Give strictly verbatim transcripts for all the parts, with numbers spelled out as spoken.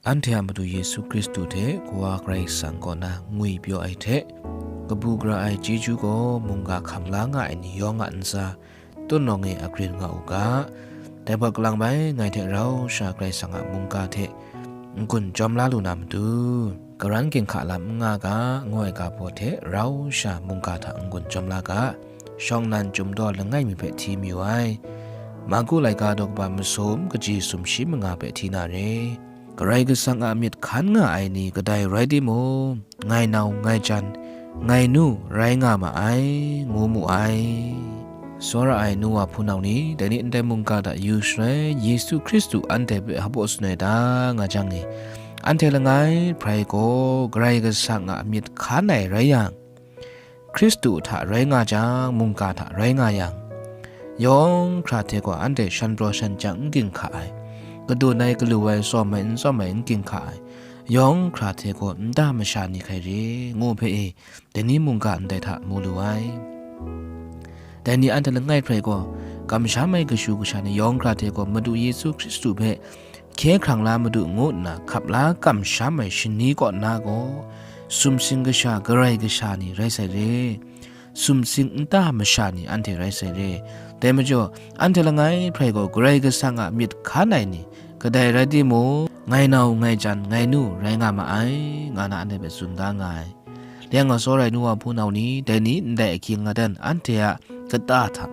Anhte a Madu Yesu Hkristu hte Kawa Karai Kasang kaw na ngwipyaw ai hte, kabu gara ai chyeju gaw mungga hkam la nga ai ni yawng a ntsa, tut nawng e a grin nga u ga. Dai hpawt kalang bai, ngai hte rau sha Karai Kasang a mungga hte n-gun chyawm la lu na matu, karan ginhka lam n nga ga, ngu ai ga baw hte rau sha mungga hta n-gun chyawm la ga. Shawng nnan Chyum Daw langai mi hpe hti mayu ai. Marku laika daw kaba masum kaji sumshi manga hpe hti na re. Karai Kasang a myit hkan nga ai ni kadai rai timung, ngai nau, ngai jan, ngai nu rai nga ma ai, ngu mu ai. Tsawra ai nu wa hpunau ni, dai ni ndai mungga hta yu shaloi, Yesu Hkristu anhte hpe hpaw tsun ai ta nga jang e, anhte langai hprai gaw Karai Kasang a myit hkan ai rai yang, Hkristu hta rai nga jang, mungga hta rai nga yang, yawng hkra hte gaw anhte shan praw shan chyang n ginhka ai, kadun ai, galu ai, tsawm ai, n tsawm ai, n ginhka ai, yawng hkra hte gaw nta masha ni hkai re, ngu hpe e, dai ni mungga ndai hta mu lu ai. Dai ni anhte langai hprai gaw, kamsham ai kashu kasha ni yawng hkra hte gaw Madu Yesu Hkristu hpe hkye hkrang la madu ngu nna hkap la kamsham ai shani kaw na gaw, sumsing kasha, Karai Kasha ni rai sai re. Sumsing nta masha ni anhte rai sai re. Dai majaw, anhte langai hprai gaw Karai Kasang a myit hkan ai ni, kadai rai timung, ngai nau, ngai jan, ngai nu rai nga ma ai, nga na anhte hpe tsun da nga ai. Dai nga tsawra ai nu wa hpunau ni, dai ni ndai ahkying aten anhte a kata hta,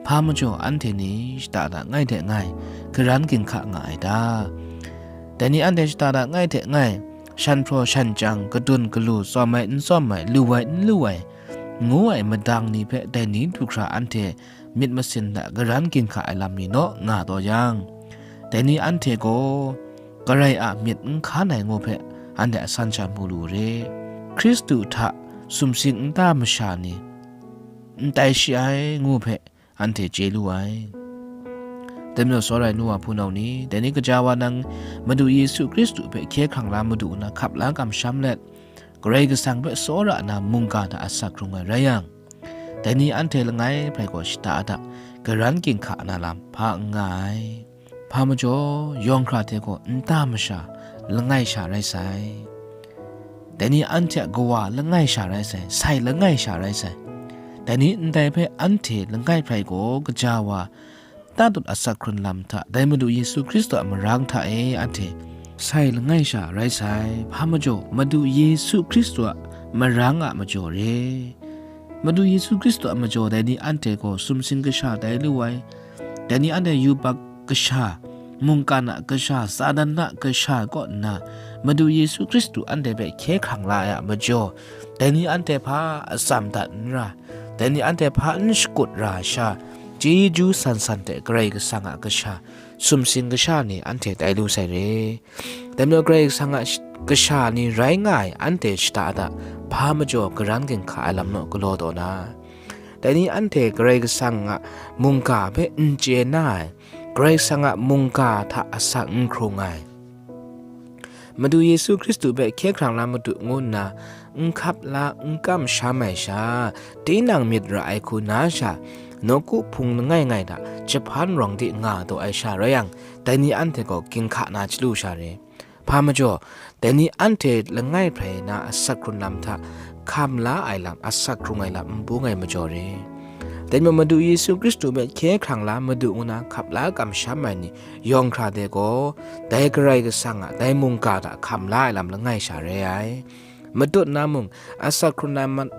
hpa majaw anhte ni shata da ngai hte ngai, karan ginhka nga ai ta? Dai ni anhte shata da ngai hte ngai, shan hpraw shan chyang, kadun galu, tsawm ai n tsawm ai, lu ai n lu ai, ngu ai madang ni hpe dai ni du hkra anhte myit masin hta karan ginhka ai lam ni naw nga taw yang, dai ni anhte gaw Karai a myit n hkan ai ngu hpe anhte asan sha mu lu re. Hkristu hta sumsing nta masha ni n tai shi ai ngu hpe anhte chye lu ai. Dai majaw tsawra ai nu wa hpunau ni, dai ni gaja wa nang Madu Yesu Hkristu hpe hkye hkrang la madu nna hkap la kamsham let, Karai Kasang hpe tsawra na mungga hta asak hkrung ai rai yang, dai ni anhte langai hprai gaw shata da karan ginhka na lam hpa n nga ai. Hpa majaw, yawng hkra hte gaw nta masha langai sha rai sai. Dai ni anhte a kawa langai sha rai sai, sai langai sha rai sai. Dai ni ndai hpe anhte langai hprai gaw gaja wa tatut asak hkrun lam hta, dai Madu Yesu Hkristu a marang hta e anhte sai langai sha rai sai. Hpa majaw, Madu Yesu Hkristu a marang a majaw re. Madu Yesu Hkristu a majaw dai ni anhte gaw sumsing kasha tai lu ai, dai ni anhte yubak kasha, mungkan a kasha, Satan a kasha kaw nna, Madu Yesu Hkristu anhte hpe hkye hkrang la ai a majaw, dai ni anhte hpa atsam dat n ra, dai ni anhte hpa n shakut ra ai sha, chyeju san san hte Karai Kasang a kasha, sumsing kasha ni anhte tai lu sai re. Dai majaw Karai Kasang a sh-, kasha ni rai nga ai anhte shata da hpa majaw karan ginhka ai lam naw galaw taw na, dai ni anhte Karai Kasang a mungga hpe n chye na ai, Karai Kasang a mungga hta asak n hkrung ai, Madu Yesu Hkristu hpe hkye hkrang la madu ngu nna n hkap la n kamsham ai sha, tinang myit ra ai hku na sha, nawku hpung langai ngai hta jahpan rawng di nga taw ai sha rai yang, dai ni anhte gaw ginhka na chyalu sha re. Hpa majaw, dai ni anhte langai hprai na asak hkrun lam hta hkam la ai lam, asak hkrung ai lam n bung ai majaw re. Dai majaw Madu Yesu Hkristu hpe hkye hkrang la madu ngu na hkap la kamsham ai ni yawng hkra de gaw, dai Karai Kasang a, dai mungga hta hkam la ai lam langai sha re ai. Matut na mung, asak hkrun lam,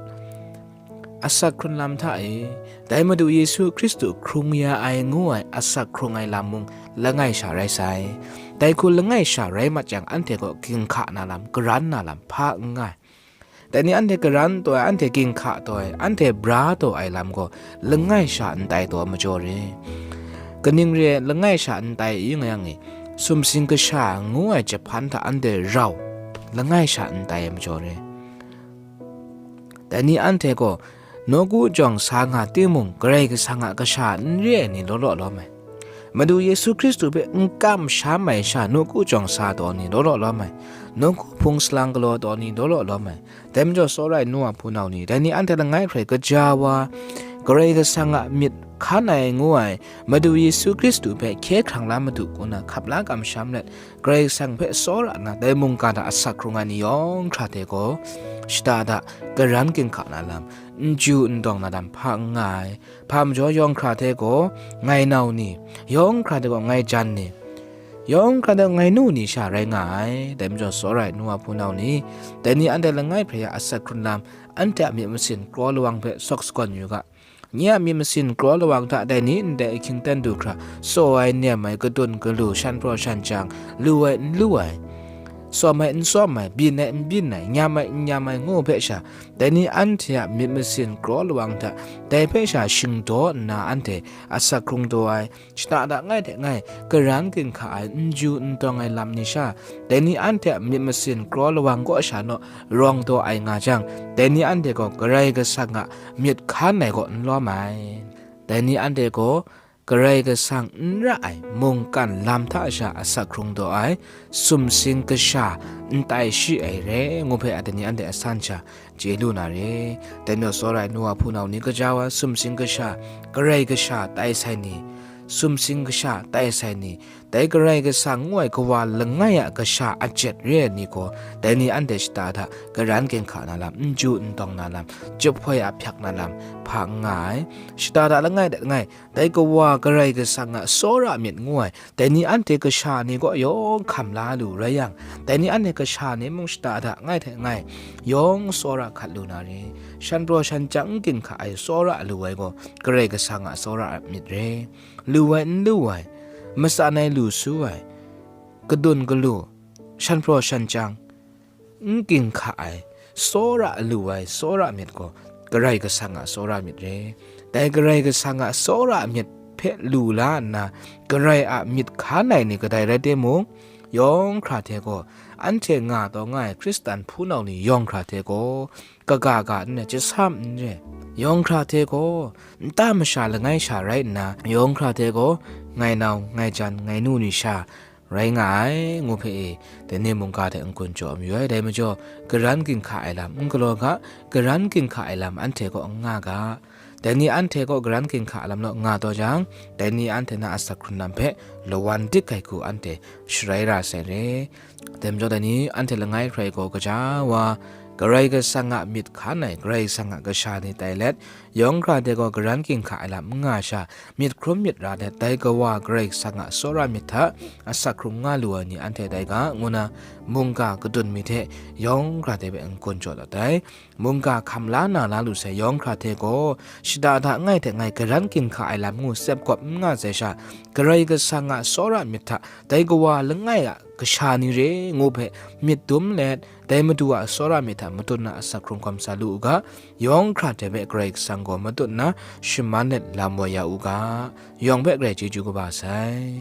asak hkrun lam hta e, dai Madu Yesu Hkristu hkrung ya ai ngu ai asak hkrung ai lam mung langai sha rai sai. Dai hku langai sha rai mat yang, anhte gaw ginhka na lam, karan na lam hpa n nga ai. Dai ni anhte karan taw ai, anhte ginhka taw ai, anhte bra taw ai lam gaw langai sha n tai taw ai majaw re. Kaning re ai langai sha n tai i nga yang e, sumsing kasha ngu ai jahpan hta anhte rau langai sha n tai ai majaw re. Dai ni anhte gaw nawku jawng sa nga timung, Karai Kasang a kasha n re ai ni law law lawm ai. Madu Yesu Hkristu hpe n kamsham ai sha nawku jawng sa taw ni law law lawm ai. Nawku hpung salang galaw taw ni law law lawm ai. Dai majaw tsawra ai nu a hpunau ni, dai ni anhte langai hkrai gaja wa, Karai Kasang a myit hkan ai ngu ai Madu Yesu Hkristu hpe hkye hkrang la madu ngu na hkap la kamsham let, Karai Kasang hpe tsawra nna dai mungga hta asak hkrung ai ni yawng hkra hte gaw, shata hta karan ginhka na lam, n ju n dawng na lam hpa n nga ai. Hpa majaw yawng hkra hte gaw ngai nau ni, yawng hkra hte gaw ngai jan ni, yawng hkra hte gaw ngai nu ni sha rai nga ai. Dai majaw tsawra ai nu wa hpunau ni, dai ni anhte langai hpre a asak hkrung lam, anhte a myit masin kraw lawang hpe sawk sagawn yu ga. Nye a myit masin kraw lawang hta dai ni ndai ahkying ten du hkra, tsaw ai, nem ai, kadun kalu, shan praw shan chyang, lu ai, n lu ai, tsawm ai, n tsawm ai, byin ai, n byin ai, nyam ai, n nyam ai ngu hpe sha, dai ni anhte a myit masin kraw lawang hta dai hpe sha shingdaw nna anhte asak hkrung daw ai, shata hta ngai hte ngai karan ginhka ai, n ju n dawng ai lam ni sha, dai ni anhte a myit masin kraw lawang kaw sha naw rawng daw ai nga jang, dai ni anhte gaw Karai Kasang a myit hkan ai gaw n lawm ai. Dai ni anhte gaw Karai Kasang n ra ai mungkan lam hta sha asak hkrung daw ai, sumsing kasha n tai shi ai re, ngu hpe a dai ni anhte a san sha chye lu na re. Dai majaw tsawra ai nu wa hpunau ni, gaja wa sumsing kasha, Karai Kasha tai sai ni, sumsing kasha tai sai ni, dai Karai Kasang ngu ai kawa langai a kasha a jet re ai ni gaw, dai ni anhte shata hta karan ginhka na lam, n ju n dawng na lam, jahpoi a hpyak na lam hpa n nga ai. Shata hta langai hte langai, dai kawa Karai Kasang a tsawra myit ngu ai, dai ni anhte kasha ni kaw yawng hkam la lu rai yang, dai ni anhte kasha ni mung shata hta ngai hte ngai yawng tsawra hkat lu na re. Shan praw shan chyang n ginhka ai tsawra lu ai gaw Karai Kasang a tsawra myit re. Lu ai n lu ai, matsan ai lu su ai, kadun kalu, shan praw shan chyang, n ginhka ai, tsawra lu ai tsawra myit gaw Karai Kasang a tsawra myit re. Dai Karai Kasang a tsawra myit hpe lu la nna, Karai a myit hkan ai ni kadai rai timung, yawng hkra hte gaw, anhte nga taw nga ai Hkristan hpunau ni yawng hkra hte gaw, kaga ga n rai, jasam n re, yawng hkra hte gaw, nta masha langai sha rai nna, yawng hkra hte gaw, ngai nau, ngai jan, ngai nu ni sha, rai nga ai, ngu hpe e, dai ni mungga hte n-gun jaw mayu ai. Dai majaw, karan ginhka ai lam n galaw ga, karan ginhka ai lam anhte kaw n nga ga. Dai ni anhte kaw karan ginhka ai lam naw nga taw jang, dai ni anhte na asak hkrung lam hpe lawan dik ai hku anhte sharai ra sai re. Dai majaw, dai ni anhte langai hkrai gaw gaja wa, Karai Kasang a myit hkan ai, Karai Kasang a kasha ni tai let, yawng hkra hte gaw karan ginhka ai lam n nga sha, myit hkrum myit ra let, dai kawa Karai Kasang a tsawra myit hta asak hkrung nga lu ai ni anhte tai ga, ngu na mungga kadun mi hte yawng hkra hte hpe n-gun jaw dat ai. Mungga hkam la na la lu sai yawng hkra hte gaw, shata hta ngai hte ngai karan ginhka ai lam ngu tsep gawp n nga sai sha, Karai Kasang a tsawra myit hta dai kawa langai a kasha ni re ngu hpe myit dum let, dai Madu a tsawra myit hta matut na asak hkrung hkawm sa lu u ga, yawng hkra hte hpe Karai Kasang gaw matut na shaman let lam woi ya u ga, yawng hpe Karai chyeju kaba sai.